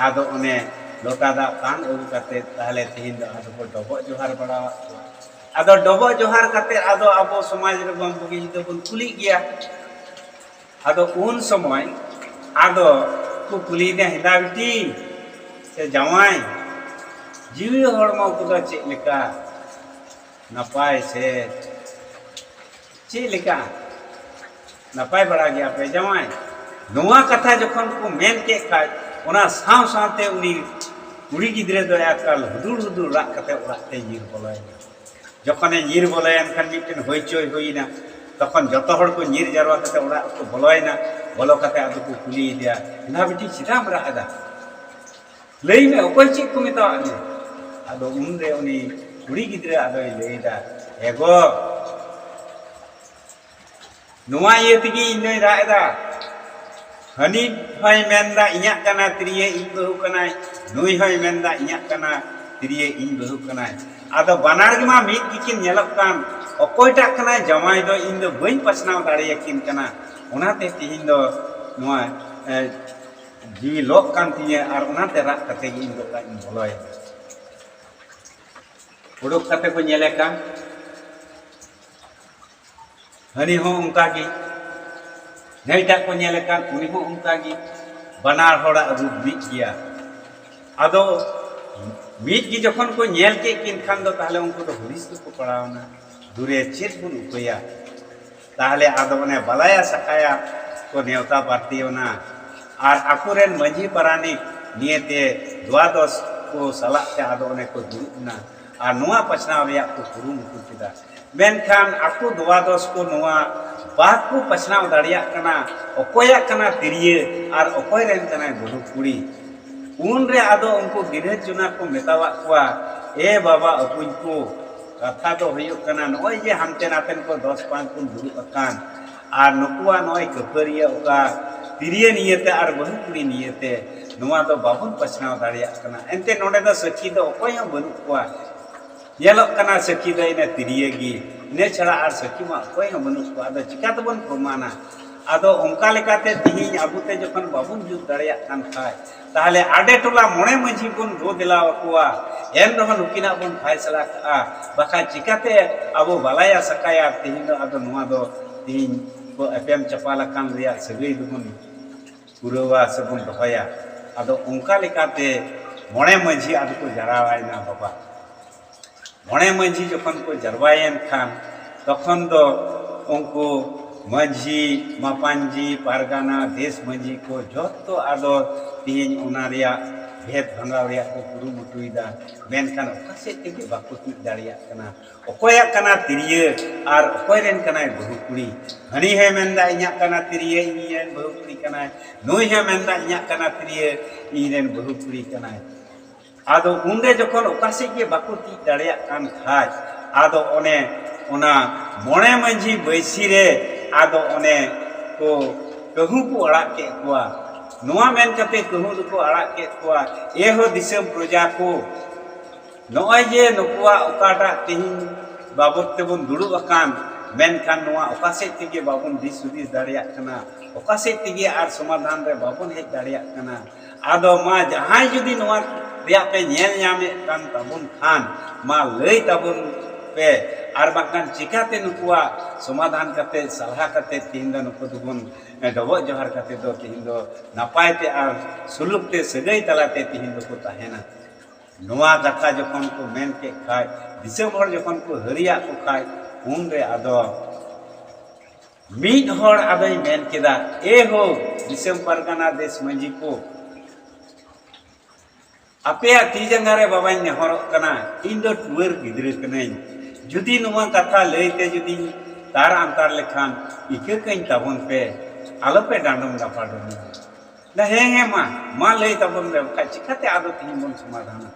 ᱟᱫᱚ ᱚᱱᱮ ᱞᱚᱴᱟ ᱫᱟᱜ ᱛᱟᱝ ᱟᱹᱜᱩ ᱠᱟᱛᱮ, ᱛᱟᱦᱞᱮ ᱛᱮᱦᱮᱧ ᱫᱚ ᱟᱫᱚ ᱠᱚ ᱰᱚᱵᱚᱜ ᱡᱚᱦᱟᱨ ᱵᱟᱲᱟᱣᱟᱫ ᱠᱚᱣᱟ᱾ ᱟᱫᱚ ᱰᱚᱵᱚᱜ ᱡᱚᱦᱟᱨ ᱠᱟᱛᱮ, ᱟᱫᱚ ᱟᱵᱚ ᱥᱚᱢᱟᱡᱽ ᱨᱮᱵᱚᱱ ᱵᱩᱜᱤ ᱡᱩᱫᱟᱹ ᱵᱚᱱ ᱠᱩᱞᱤᱜ ᱜᱮᱭᱟ᱾ ᱟᱫᱚ ᱩᱱ ᱥᱚᱢᱚᱭ ᱟᱫᱚ ᱠᱚ ᱠᱩᱞᱤᱭᱮᱫᱟ, "ᱦᱮᱸᱫᱟ ᱵᱤᱴᱤ ᱥᱮ ᱡᱟᱶᱟᱭ, ᱡᱤᱣᱤ ᱦᱚᱲᱢᱚ ᱠᱚᱫᱚ ᱪᱮᱫ ᱞᱮᱠᱟ? ᱱᱟᱯᱟᱭ ᱥᱮ ᱪᱮᱫ ᱞᱮᱠᱟ? ᱱᱟᱯᱟᱭ ᱵᱟᱲᱟ ᱜᱮᱭᱟ ᱯᱮ ᱡᱟᱶᱟᱭ?" ᱱᱚᱣᱟ ᱠᱟᱛᱷᱟ ᱡᱚᱠᱷᱚᱱ ᱠᱚ ᱢᱮᱱ ᱠᱮᱫ ᱠᱷᱟᱡ, ᱚᱱᱟ ᱥᱟᱶ ᱥᱟᱶᱛᱮ ᱩᱱᱤ ᱠᱩᱲᱤ ᱜᱤᱫᱽᱨᱟᱹ ᱫᱚ ᱮᱠᱟᱞ ᱦᱩᱫᱩᱲ ᱦᱩᱫᱩᱲ ᱨᱟᱜ ᱠᱟᱛᱮ ᱚᱲᱟᱜ ᱛᱮᱭ ᱧᱤᱨ ᱵᱚᱞᱚᱭᱮᱱᱟ᱾ ᱡᱚᱠᱷᱚᱱᱮ ᱧᱤᱨ ᱵᱚᱞᱚᱭᱮᱱ ᱠᱷᱟᱱ ᱢᱤᱫᱴᱮᱱ ᱦᱚᱭᱪᱚᱭ ᱦᱩᱭᱮᱱᱟ᱾ ᱛᱚᱠᱷᱚᱱ ᱡᱚᱛᱚ ᱦᱚᱲ ᱠᱚ ᱧᱤᱨ ᱡᱟᱨᱣᱟ ᱠᱟᱛᱮ ᱚᱲᱟᱜ ᱨᱮᱠᱚ ᱵᱚᱞᱚᱭᱮᱱᱟ᱾ ᱵᱚᱞᱚ ᱠᱟᱛᱮ ᱟᱫᱚ ᱠᱚ ᱠᱩᱞᱤᱭᱮᱫᱮᱭᱟ, "ᱮᱞᱟ ᱵᱤᱴᱤ, ᱪᱮᱫᱟᱜ ᱮᱢ ᱨᱟᱜ ᱮᱫᱟ? ᱞᱟᱹᱭ ᱢᱮ, ᱚᱠᱚᱭ ᱪᱮᱫ ᱠᱚ ᱢᱮᱛᱟᱣᱟᱫ ᱢᱮᱭᱟ?" ᱟᱫᱚ ᱩᱱᱨᱮ ᱩᱱᱤ ᱠᱩᱲᱤ ᱜᱤᱫᱽᱨᱟᱹ ᱟᱫᱚᱭ ᱞᱟᱹᱭᱫᱟ, "ᱮ ᱜᱚ, ᱱᱚᱣᱟ ᱤᱭᱟᱹ ᱛᱮᱜᱮ ᱤᱧ ᱫᱚᱧ ᱨᱟᱜ ᱮᱫᱟ᱾ ᱦᱟᱹᱱᱤ ᱦᱚᱸᱭ ᱢᱮᱱᱫᱟ ᱤᱧᱟᱹᱜ ᱠᱟᱱᱟ ᱛᱤᱨᱭᱳ, ᱤᱧ ᱵᱟᱹᱦᱩ ᱠᱟᱱᱟᱭ, ᱱᱩᱭ ᱦᱚᱸᱭ ᱢᱮᱱᱫᱟ ᱤᱧᱟᱹᱜ ᱠᱟᱱᱟ ᱛᱤᱨᱭᱳ, ᱤᱧ ᱵᱟᱹᱦᱩ ᱠᱟᱱᱟᱭ᱾ ᱟᱫᱚ ᱵᱟᱱᱟᱨ ᱜᱮᱢᱟ ᱢᱤᱫ ᱜᱮᱠᱤᱱ ᱧᱮᱞᱚᱜ ᱠᱟᱱ, ᱚᱠᱚᱭᱴᱟᱜ ᱠᱟᱱᱟᱭ ᱡᱟᱶᱟᱭ ᱫᱚ ᱤᱧ ᱫᱚ ᱵᱟᱹᱧ ᱯᱟᱥᱱᱟᱣ ᱫᱟᱲᱮᱭᱟᱠᱤᱱ ᱠᱟᱱᱟ᱾ ᱚᱱᱟᱛᱮ ᱛᱮᱦᱮᱧ ᱫᱚ ᱱᱚᱣᱟ, ᱮ, ᱡᱤᱣᱤ ᱞᱚᱜ ᱠᱟᱱ ᱛᱤᱧᱟᱹ ᱟᱨ ᱚᱱᱟᱛᱮ ᱨᱟᱜ ᱠᱟᱛᱮ ᱜᱮ ᱤᱧ ᱫᱚ ᱚᱲᱟᱜ ᱤᱧ ᱵᱚᱞᱚᱭᱮᱱᱟ᱾" ᱩᱰᱩᱠ ᱠᱟᱛᱮ ᱠᱚ ᱧᱮᱞᱮ ᱠᱟᱱ, ᱦᱟᱹᱱᱤ ᱦᱚᱸ ᱚᱱᱠᱟ ᱜᱮ, ᱱᱟᱹᱭᱴᱟᱜ ᱠᱚ ᱧᱮᱞᱮ ᱠᱟᱱ, ᱩᱱᱤ ᱦᱚᱸ ᱚᱱᱠᱟ ᱜᱮ, ᱵᱟᱱᱟᱨ ᱦᱚᱲᱟᱜ ᱨᱩᱯ ᱢᱤᱫ ᱜᱮᱭᱟ᱾ ᱟᱫᱚ ᱢᱤᱫ ᱜᱮ ᱡᱚᱠᱷᱚᱱ ᱠᱚ ᱧᱮᱞ ᱠᱮᱫ ᱠᱤᱱ ᱠᱷᱟᱱ ᱫᱚ ᱛᱟᱦᱞᱮ ᱩᱱᱠᱩ ᱫᱚ ᱦᱩᱫᱤᱥ ᱨᱮᱠᱚ ᱯᱟᱲᱟᱣᱱᱟ, ᱫᱩᱨᱮ ᱪᱮᱫ ᱵᱚᱱ ᱩᱯᱟᱹᱭᱟ? ᱛᱟᱦᱞᱮ ᱟᱫᱚ ᱚᱱᱮ ᱵᱟᱞᱟᱭᱟ ᱥᱟᱠᱟᱭᱟ ᱠᱚ ᱱᱮᱣᱛᱟ ᱵᱟᱨᱛᱤᱭᱮᱱᱟ ᱟᱨ ᱟᱠᱚᱨᱮᱱ ᱢᱟᱹᱡᱷᱤ ᱯᱟᱨᱟᱱᱤᱠ ᱱᱤᱭᱟᱹᱛᱮ ᱫᱣᱟᱫᱚᱥ ᱠᱚ ᱥᱟᱞᱟᱜ ᱛᱮ ᱟᱫᱚ ᱚᱱᱮ ᱠᱚ ᱫᱩᱲᱩᱵ ᱮᱱᱟ ᱟᱨ ᱱᱚᱣᱟ ᱯᱟᱥᱱᱟᱣ ᱨᱮᱭᱟᱜ ᱠᱚ ᱠᱩᱨᱩᱢᱩᱴᱩ ᱠᱮᱫᱟ᱾ ᱢᱮᱱᱠᱷᱟᱱ ᱟᱠᱚ ᱫᱣᱟᱫᱚᱥ ᱠᱚ ᱱᱚᱣᱟ ᱵᱟᱠᱚ ᱯᱟᱥᱱᱟᱣ ᱫᱟᱲᱮᱭᱟᱜ ᱠᱟᱱᱟ, ᱚᱠᱚᱭᱟᱜ ᱠᱟᱱᱟ ᱛᱤᱨᱭᱟᱹ ᱟᱨ ᱚᱠᱚᱭ ᱨᱮᱱ ᱠᱟᱱᱟᱭ ᱵᱟᱹᱦᱩ ᱠᱩᱲᱤ᱾ ᱩᱱᱨᱮ ᱟᱫᱚ ᱩᱱᱠᱩ ᱜᱤᱨᱟᱹ ᱪᱩᱱᱟ ᱠᱚ ᱢᱮᱛᱟᱣᱟᱫ ᱠᱚᱣᱟ, "ᱮ ᱵᱟᱵᱟ ᱟᱹᱯᱩᱧ ᱠᱚ, ᱠᱟᱛᱷᱟ ᱫᱚ ᱦᱩᱭᱩᱜ ᱠᱟᱱᱟ, ᱱᱚᱜᱼᱚᱭ ᱡᱮ ᱦᱟᱱᱛᱮ ᱱᱟᱛᱮᱱ ᱠᱚ ᱫᱚᱥ ᱯᱟᱸᱪ ᱵᱚᱱ ᱫᱩᱲᱩᱵ ᱟᱠᱟᱱ, ᱟᱨ ᱱᱩᱠᱩᱣᱟᱜ ᱱᱚᱜᱼᱚᱭ ᱠᱟᱹᱯᱷᱟᱹᱨᱤᱭᱟᱹ ᱚᱠᱟ ᱛᱤᱨᱭᱟᱹ ᱱᱤᱭᱮᱛᱮ ᱟᱨ ᱵᱟᱹᱦᱩ ᱠᱩᱲᱤ ᱱᱤᱭᱮᱛᱮ, ᱱᱚᱣᱟ ᱫᱚ ᱵᱟᱵᱚᱱ ᱯᱟᱥᱱᱟᱣ ᱫᱟᱲᱮᱭᱟᱜ ᱠᱟᱱᱟ᱾ ᱮᱱᱛᱮ ᱱᱚᱰᱮ ᱫᱚ ᱥᱟᱹᱠᱷᱤ ᱫᱚ ᱚᱠᱚᱭ ᱦᱚᱸ ᱵᱟᱹᱱᱩᱜ ᱠᱚᱣᱟ, ᱧᱮᱞᱚᱜ ᱠᱟᱱᱟ ᱥᱟᱹᱠᱷᱤ ᱫᱚ ᱤᱱᱟᱹ ᱛᱤᱨᱭᱟᱹ ᱜᱮ, ᱤᱱᱟᱹ ᱪᱷᱟᱲᱟ ᱟᱨ ᱥᱟᱹᱠᱷᱤ ᱢᱟ ᱚᱠᱚᱭ ᱦᱚᱸ ᱵᱟᱹᱱᱩᱜ ᱠᱚᱣᱟ᱾ ᱟᱫᱚ ᱪᱤᱠᱟ ᱛᱮᱵᱚᱱ ᱯᱨᱚᱢᱟᱱᱟ?" ᱟᱫᱚ ᱚᱱᱠᱟ ᱞᱮᱠᱟᱛᱮ ᱛᱤᱦᱤᱧ ᱟᱵᱚ ᱛᱮ ᱡᱚᱠᱷᱚᱱ ᱵᱟᱵᱚᱱ ᱡᱩᱛ ᱫᱟᱲᱮᱭᱟᱜ ᱠᱟᱱ ᱠᱷᱟᱡ, ᱛᱟᱦᱞᱮ ᱟᱰᱮ ᱴᱚᱞᱟ ᱢᱚᱬᱮ ᱢᱟᱹᱡᱷᱤ ᱵᱚᱱ ᱫᱚ ᱫᱮᱞᱟ ᱟᱠᱚᱣᱟ, ᱮᱱ ᱨᱮᱦᱚᱸ ᱱᱩᱠᱤᱱᱟᱜ ᱵᱚᱱ ᱯᱷᱟᱭᱥᱟᱞᱟ ᱠᱟᱜᱼᱟ᱾ ᱵᱟᱠᱷᱟᱡ ᱪᱤᱠᱟᱛᱮ ᱟᱵᱚ ᱵᱟᱞᱟᱭᱟ ᱥᱟᱠᱟᱭᱟ ᱛᱤᱦᱤᱧ ᱫᱚ, ᱟᱫᱚ ᱱᱚᱣᱟ ᱫᱚ ᱛᱤᱦᱤᱧ ᱠᱚ ᱮᱯᱮᱢ ᱪᱟᱯᱟᱞ ᱟᱠᱟᱱ ᱨᱮᱭᱟᱜ ᱥᱟᱹᱜᱟᱹᱭ ᱫᱚᱵᱚᱱ ᱯᱩᱨᱟᱹᱣᱟ ᱥᱮᱵᱚᱱ ᱫᱚᱦᱚᱭᱟ᱾ ᱟᱫᱚ ᱚᱱᱠᱟ ᱞᱮᱠᱟᱛᱮ ᱢᱚᱬᱮ ᱢᱟᱹᱡᱷᱤ ᱟᱫᱚ ᱠᱚ ᱡᱟᱨᱟᱣᱟᱭᱱᱟ ᱵᱟᱵᱟ᱾ ᱢᱚᱬᱮ ᱢᱟᱹᱡᱷᱤ ᱡᱚᱠᱷᱚᱱ ᱠᱚ ᱡᱟᱨᱣᱟᱭᱮᱱ ᱠᱷᱟᱱ, ᱛᱚᱠᱷᱚᱱ ᱫᱚ ᱩᱱᱠᱩ ᱢᱟᱹᱡᱷᱤ, ᱢᱟᱯᱟᱧᱡᱤ, ᱯᱟᱨᱜᱟᱱᱟ, ᱫᱮᱥ ᱢᱟᱹᱡᱷᱤ ᱠᱚ ᱡᱚᱛᱚ ᱟᱫᱚ ᱛᱤᱦᱤᱧ ᱚᱱᱟ ᱨᱮᱭᱟᱜ ᱵᱷᱮᱫ ᱵᱷᱟᱸᱜᱟᱣ ᱨᱮᱭᱟᱜ ᱠᱚ ᱠᱩᱨᱩᱢᱩᱴᱩᱭᱮᱫᱟ, ᱢᱮᱱᱠᱷᱟᱱ ᱚᱠᱟ ᱥᱮᱫ ᱛᱮᱜᱮ ᱵᱟᱠᱚ ᱛᱤᱭᱳᱜ ᱫᱟᱲᱮᱭᱟᱜ ᱠᱟᱱᱟ᱾ ᱚᱠᱚᱭᱟᱜ ᱠᱟᱱᱟ ᱛᱤᱨᱭᱳ ᱟᱨ ᱚᱠᱚᱭ ᱨᱮᱱ ᱠᱟᱱᱟᱭ ᱵᱟᱹᱦᱩ ᱠᱩᱲᱤ? ᱦᱟᱹᱱᱤ ᱦᱚᱸᱭ ᱢᱮᱱᱫᱟ ᱤᱧᱟᱹᱜ ᱠᱟᱱᱟ ᱛᱤᱨᱭᱳ, ᱤᱧ ᱨᱮᱱ ᱵᱟᱹᱦᱩ ᱠᱩᱲᱤ ᱠᱟᱱᱟᱭ, ᱱᱩᱭ ᱦᱚᱸᱭ ᱢᱮᱱᱫᱟ ᱤᱧᱟᱹᱜ ᱠᱟᱱᱟ ᱛᱤᱨᱭᱳ, ᱤᱧ ᱨᱮᱱ ᱵᱟᱹᱦᱩ ᱠᱩᱲᱤ ᱠᱟᱱᱟᱭ᱾ ᱟᱫᱚ ᱩᱱᱨᱮ ᱡᱚᱠᱷᱚᱱ ᱚᱠᱟ ᱥᱮᱫ ᱜᱮ ᱵᱟᱠᱚ ᱛᱤᱭᱳᱜ ᱫᱟᱲᱮᱭᱟᱜ ᱠᱟᱱ ᱠᱷᱟᱡ, ᱟᱫᱚ ᱚᱱᱮ ᱚᱱᱟ ᱢᱚᱬᱮ ᱢᱟᱹᱡᱷᱤ ᱵᱟᱹᱭᱥᱤ ᱨᱮ ᱟᱫᱚ ᱚᱱᱮ ᱠᱚ ᱠᱟᱹᱦᱩ ᱠᱚ ᱟᱲᱟᱜ ᱠᱮᱫ ᱠᱚᱣᱟ᱾ ᱱᱚᱣᱟ ᱢᱮᱱ ᱠᱟᱛᱮ ᱠᱟᱹᱦᱩ ᱫᱚᱠᱚ ᱟᱲᱟᱜ ᱠᱮᱫ ᱠᱚᱣᱟ, ᱮ ᱦᱳ ᱫᱤᱥᱚᱢ ᱯᱨᱚᱡᱟ ᱠᱚ, ᱱᱚᱜᱼᱚᱭ ᱡᱮ ᱱᱩᱠᱩᱣᱟᱜ ᱚᱠᱟᱴᱟᱜ ᱛᱮᱦᱮᱧ ᱵᱟᱵᱚᱛ ᱛᱮᱵᱚᱱ ᱫᱩᱲᱩᱵ ᱟᱠᱟᱱ, ᱢᱮᱱᱠᱷᱟᱱ ᱱᱚᱣᱟ ᱚᱠᱟ ᱥᱮᱫ ᱛᱮᱜᱮ ᱵᱟᱵᱚᱱ ᱫᱤᱥ ᱦᱩᱫᱤᱥ ᱫᱟᱲᱮᱭᱟᱜ ᱠᱟᱱᱟ, ᱚᱠᱟ ᱥᱮᱫ ᱛᱮᱜᱮ ᱟᱨ ᱥᱚᱢᱟᱫᱷᱟᱱ ᱨᱮ ᱵᱟᱵᱚᱱ ᱦᱮᱡ ᱫᱟᱲᱮᱭᱟᱜ ᱠᱟᱱᱟ᱾ ᱟᱫᱚ ᱢᱟ ᱡᱟᱦᱟᱸᱭ ᱡᱩᱫᱤ ᱱᱚᱣᱟ ᱨᱮᱭᱟᱜ ᱯᱮ ᱧᱮᱞ ᱧᱟᱢᱮᱫ ᱠᱟᱱ ᱛᱟᱵᱚᱱ ᱠᱷᱟᱱ, ᱢᱟ ᱞᱟᱹᱭ ᱛᱟᱵᱚᱱ ᱯᱮ, ᱟᱨ ᱵᱟᱝᱠᱷᱟᱱ ᱪᱤᱠᱟᱛᱮ ᱱᱩᱠᱩᱣᱟᱜ ᱥᱚᱢᱟᱫᱷᱟᱱ ᱠᱟᱛᱮ, ᱥᱟᱞᱦᱟ ᱠᱟᱛᱮ ᱛᱮᱦᱮᱧ ᱫᱚ ᱱᱩᱠᱩ ᱫᱚᱵᱚᱱ ᱰᱚᱵᱚᱜ ᱡᱚᱦᱟᱨ ᱠᱟᱛᱮ ᱫᱚ ᱛᱮᱦᱮᱧ ᱫᱚ ᱱᱟᱯᱟᱭ ᱛᱮ ᱟᱨ ᱥᱩᱞᱩᱠ ᱛᱮ ᱥᱟᱹᱜᱟᱹᱭ ᱛᱟᱞᱟᱛᱮ ᱛᱮᱦᱮᱧ ᱫᱚᱠᱚ ᱛᱟᱦᱮᱱᱟ᱾ ᱱᱚᱣᱟ ᱠᱟᱛᱷᱟ ᱡᱚᱠᱷᱚᱱ ᱠᱚ ᱢᱮᱱ ᱠᱮᱫ ᱠᱷᱟᱡ, ᱫᱤᱥᱚᱢ ᱦᱚᱲ ᱡᱚᱠᱷᱚᱱ ᱠᱚ ᱦᱟᱹᱨᱤᱭᱟᱜ ᱠᱚ ᱠᱷᱟᱡ, ᱩᱱᱨᱮ ᱟᱫᱚ ᱢᱤᱫ ᱦᱚᱲ ᱟᱫᱚᱭ ᱢᱮᱱ ᱠᱮᱫᱟ, ᱮ ᱦᱳ ᱫᱤᱥᱚᱢ ᱯᱟᱨᱜᱟᱱᱟ ᱫᱮᱥ ᱢᱟᱹᱡᱷᱤ ᱠᱚ, ᱟᱯᱮᱭᱟᱜ ᱛᱤ ᱡᱟᱸᱜᱟ ᱨᱮ ᱵᱟᱵᱟᱧ ᱱᱮᱦᱚᱨᱚᱜ ᱠᱟᱱᱟ, ᱤᱧ ᱫᱚ ᱴᱩᱣᱟᱹᱨ ᱜᱤᱫᱽᱨᱟᱹ ᱠᱟᱹᱱᱟᱹᱧ᱾ ᱡᱩᱫᱤ ᱱᱚᱣᱟ ᱠᱟᱛᱷᱟ ᱞᱟᱹᱭᱛᱮ ᱡᱩᱫᱤᱧ ᱛᱟᱨ ᱟᱱᱛᱟᱨ ᱞᱮᱠᱷᱟᱱ, ᱤᱠᱟᱹ ᱠᱟᱹᱧ ᱛᱟᱵᱚᱱ ᱯᱮ, ᱟᱞᱚᱯᱮ ᱰᱟᱸᱰᱚᱢ ᱰᱟᱯᱟᱰᱚᱢᱤᱧᱟ᱾ ᱦᱮᱸ, ᱦᱮᱸ, ᱢᱟ, ᱢᱟ ᱞᱟᱹᱭ ᱛᱟᱵᱚᱱ ᱯᱮ, ᱵᱟᱠᱷᱟᱡ ᱪᱤᱠᱟᱹᱛᱮ ᱟᱫᱚ ᱛᱮᱦᱮᱧ ᱵᱚᱱ ᱥᱚᱢᱟᱫᱷᱟᱱᱟ?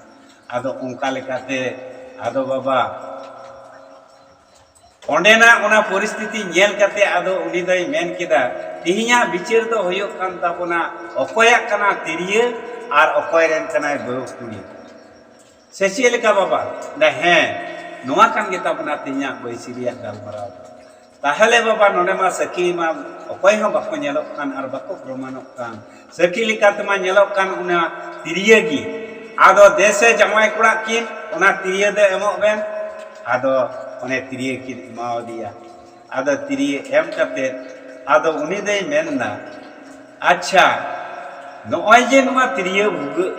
ᱟᱫᱚ ᱚᱱᱠᱟ ᱞᱮᱠᱟᱛᱮ ᱟᱫᱚ ᱵᱟᱵᱟ ᱚᱸᱰᱮᱱᱟᱜ ᱚᱱᱟ ᱯᱚᱨᱤᱥᱛᱷᱤᱛᱤ ᱧᱮᱞ ᱠᱟᱛᱮ ᱟᱫᱚ ᱩᱱᱤ ᱫᱚᱭ ᱢᱮᱱ ᱠᱮᱫᱟ, ᱛᱮᱦᱮᱧᱟᱜ ᱵᱤᱪᱟᱹᱨ ᱫᱚ ᱦᱩᱭᱩᱜ ᱠᱟᱱ ᱛᱟᱵᱚᱱᱟ ᱚᱠᱚᱭᱟᱜ ᱠᱟᱱᱟ ᱛᱤᱨᱭᱳ ᱟᱨ ᱚᱠᱚᱭ ᱨᱮᱱ ᱠᱟᱱᱟᱭ ᱵᱟᱹᱦᱩ ᱠᱩᱲᱤ᱾ ᱥᱮ ᱪᱮᱫ ᱞᱮᱠᱟ ᱵᱟᱵᱟ? ᱞᱟᱹᱭᱫᱟ, ᱦᱮᱸ, ᱱᱚᱣᱟ ᱠᱟᱱ ᱜᱮ ᱛᱟᱵᱚᱱᱟ ᱛᱮᱦᱮᱧᱟᱜ ᱵᱟᱹᱭᱥᱤ ᱨᱮᱭᱟᱜ ᱜᱟᱞᱢᱟᱨᱟᱣ ᱫᱚ᱾ ᱛᱟᱦᱚᱞᱮ ᱵᱟᱵᱟ, ᱱᱚᱰᱮ ᱢᱟ ᱥᱟᱹᱠᱷᱤ ᱢᱟ ᱚᱠᱚᱭ ᱦᱚᱸ ᱵᱟᱠᱚ ᱧᱮᱞᱚᱜ ᱠᱟᱱ ᱟᱨ ᱵᱟᱠᱚ ᱯᱨᱚᱢᱟᱱᱚᱜ ᱠᱟᱱ᱾ ᱥᱟᱹᱠᱷᱤ ᱞᱮᱠᱟ ᱛᱮᱢᱟ ᱧᱮᱞᱚᱜ ᱠᱟᱱ ᱚᱱᱟ ᱛᱤᱨᱭᱟᱹ ᱜᱮ᱾ ᱟᱫᱚ ᱫᱮᱥᱮ ᱡᱟᱶᱟᱭ ᱠᱚᱲᱟ ᱠᱤᱱ, ᱚᱱᱟ ᱛᱤᱨᱭᱟᱹ ᱫᱚ ᱮᱢᱚᱜ ᱵᱮᱱ᱾ ᱟᱫᱚ ᱚᱱᱮ ᱛᱤᱨᱭᱟᱹ ᱠᱤᱱ ᱮᱢᱟᱣᱟᱫᱮᱭᱟ᱾ ᱟᱫᱚ ᱛᱤᱨᱭᱟᱹ ᱮᱢ ᱠᱟᱛᱮ ᱟᱫᱚ ᱩᱱᱤ ᱫᱚᱭ ᱢᱮᱱᱫᱟ, ᱟᱪᱪᱷᱟ, ᱱᱚᱜᱼᱚᱭ ᱡᱮ ᱱᱚᱣᱟ ᱛᱤᱨᱭᱟᱹ ᱵᱷᱩᱜᱟᱹᱜ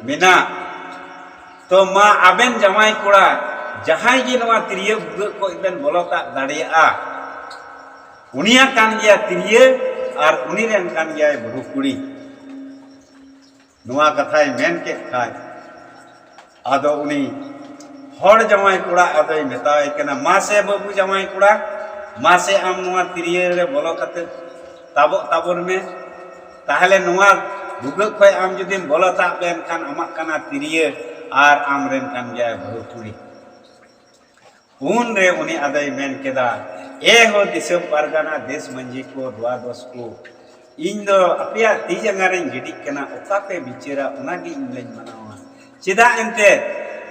ᱢᱮᱱᱟᱜ, ᱛᱚ ᱢᱟ ᱟᱵᱮᱱ ᱡᱟᱶᱟᱭ ᱠᱚᱲᱟ ᱡᱟᱦᱟᱸᱭ ᱜᱮ ᱱᱚᱣᱟ ᱛᱤᱨᱭᱟᱹ ᱵᱷᱩᱜᱟᱹᱜ ᱠᱷᱚᱡ ᱵᱮᱱ ᱵᱚᱞᱚ ᱛᱟᱵ ᱫᱟᱲᱮᱭᱟᱜᱼᱟ, ᱩᱱᱤᱭᱟᱜ ᱠᱟᱱ ᱜᱮᱭᱟ ᱛᱤᱨᱭᱟᱹ ᱟᱨ ᱩᱱᱤ ᱨᱮᱱ ᱠᱟᱱ ᱜᱮᱭᱟᱭ ᱵᱟᱹᱦᱩ ᱠᱩᱲᱤ᱾ ᱱᱚᱣᱟ ᱠᱟᱛᱷᱟᱭ ᱢᱮᱱ ᱠᱮᱫ ᱠᱷᱟᱱ, ᱟᱫᱚ ᱩᱱᱤ ᱦᱚᱲ ᱡᱟᱶᱟᱭ ᱠᱚᱲᱟ ᱟᱫᱚᱭ ᱢᱮᱛᱟᱣᱟᱭ ᱠᱟᱱᱟ, "ᱢᱟᱥᱮ ᱵᱟᱹᱵᱩ ᱡᱟᱶᱟᱭ ᱠᱚᱲᱟ, ᱢᱟᱥᱮ ᱟᱢ ᱱᱚᱣᱟ ᱛᱤᱨᱭᱳ ᱨᱮ ᱵᱚᱞᱚ ᱠᱟᱛᱮ ᱛᱟᱵᱚᱜ ᱛᱟᱵᱚᱱ ᱢᱮ᱾ ᱛᱟᱦᱞᱮ ᱱᱚᱣᱟ ᱵᱷᱩᱜᱟᱹᱜ ᱠᱷᱚᱱ ᱟᱢ ᱡᱩᱫᱤᱢ ᱵᱚᱞᱚ ᱛᱟᱵ ᱞᱮᱱᱠᱷᱟᱱ ᱟᱢᱟᱜ ᱠᱟᱱᱟ ᱛᱤᱨᱭᱳ ᱟᱨ ᱟᱢ ᱨᱮᱱ ᱠᱟᱱ ᱜᱮᱭᱟᱭ ᱵᱟᱹᱦᱩ ᱠᱩᱲᱤ᱾" ᱩᱱᱨᱮ ᱩᱱᱤ ᱟᱫᱚᱭ ᱢᱮᱱ ᱠᱮᱫᱟ, "ᱮ ᱦᱳ ᱫᱤᱥᱚᱢ ᱯᱟᱨᱜᱟᱱᱟ, ᱫᱮᱥ ᱢᱟᱹᱡᱷᱤ ᱠᱚ, ᱫᱩᱣᱟᱫᱚᱥ ᱠᱚ, ᱤᱧ ᱫᱚ ᱟᱯᱮᱭᱟᱜ ᱛᱤ ᱡᱟᱸᱜᱟ ᱨᱮᱧ ᱜᱤᱰᱤᱜ ᱠᱟᱱᱟ, ᱚᱠᱟ ᱯᱮ ᱵᱤᱪᱟᱹᱨᱟ ᱚᱱᱟᱜᱮ ᱤᱧ ᱫᱚᱧ ᱢᱟᱱᱟᱣᱟ᱾ ᱪᱮᱫᱟᱜ ᱮᱱᱛᱮ